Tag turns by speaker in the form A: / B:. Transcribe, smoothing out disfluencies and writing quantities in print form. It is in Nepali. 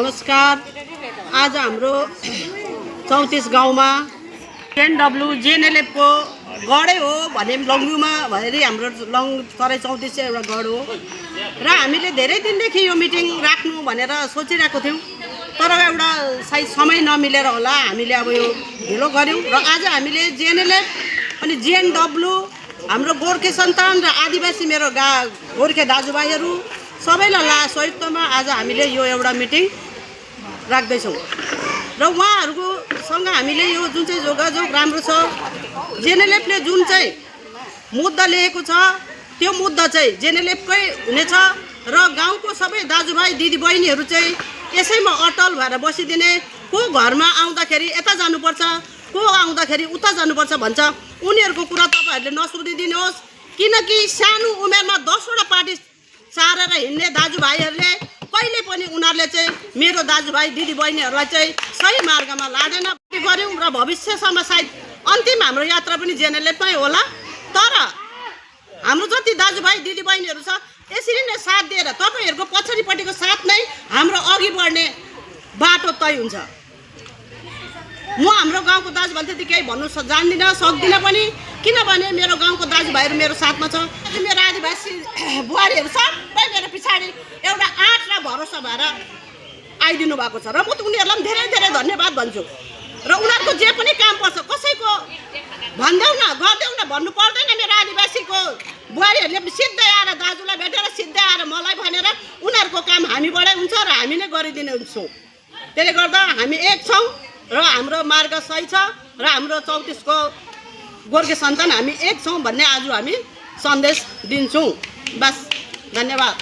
A: नमस्कार। आज हाम्रो 34 गाउँमा एनडब्ल्यू जेएनएलएफ को गढै हो भने लङ्गुमा भनेर हाम्रो लङ तराई 34 चाहिँ एउटा गढ हो र हामीले धेरै दिनदेखि यो मिटिङ राख्नु भनेर सोचिरहेको थियौं, तर एउटा सायद समय नमिलेर होला हामीले अब यो ढिलो गर्यौं र आज हामीले जेएनएलएफ अनि जेएनडब्ल्यू हाम्रो गोर्खे सन्तान र आदिवासी मेरो गोर्खे दाजुभाइहरू सबैलाई संयुक्तमा आज हामीले यो एउटा मिटिङ राख्दैछौँ र उहाँहरुसँग हामीले यो जुन चाहिँ जोगाजोग राम्रो छ। जेएनएलएफले जुन चाहिँ मुद्दा लिएको छ त्यो मुद्दा चाहिँ जेएनएलएफकै हुनेछ र गाउँको सबै दाजुभाइ दिदीबहिनीहरू चाहिँ यसैमा अटल भएर बसिदिने। को घरमा आउँदाखेरि यता जानुपर्छ, को आउँदाखेरि उता जानुपर्छ भन्छ, उनीहरूको कुरा तपाईहरुले नसुनिदिनुहोस्, किनकि सानो उमेरमा 10 वटा पार्टी सारेर हिँड्ने दाजुभाइहरूले कहिले पनि उनीहरूले चाहिँ मेरो दाजुभाइ दिदीबहिनीहरूलाई चाहिँ सही मार्गमा लादैन गर्यौं र भविष्यसम्म सायद अन्तिम हाम्रो यात्रा पनि जेएनएलएफमै होला। तर हाम्रो जति दाजुभाइ दिदीबहिनीहरू छ यसरी नै साथ दिएर तपाईहरुको पछाडिपट्टिको साथ नै हाम्रो अघि बढ्ने बाटो तय हुन्छ। म हाम्रो गाउँको दाजुभाइ त्यति केही भन्नु जान्दिन सक्दिन पनि, किनभने मेरो गाउँको दाजुभाइहरू मेरो साथमा छ। मेरो आदिवासी बुहारीहरू सबै मेरो पछाडि एउटा आँट र भरोसा भएर आइदिनु भएको छ र म त उनीहरूलाई पनि धेरै धेरै धन्यवाद भन्छु। र उनीहरूको जे पनि काम पर्छ कसैको भन्दैउ न गर्दैउ न भन्नु पर्दैन। मेरो आदिवासीको बुहारीहरूले सिधै आएर दाजुलाई भेटेर सिधै आएर मलाई भनेर उनीहरूको काम हामीबाटै हुन्छ र हामी नै गरिदिने हुन्छौँ। त्यसले गर्दा हामी एक छौँ र हाम्रो मार्ग सही छ र हाम्रो 34 को गोर्खे सन्तान हामी एक छौँ भन्ने आज हामी सन्देश दिन्छौँ। बस, धन्यवाद।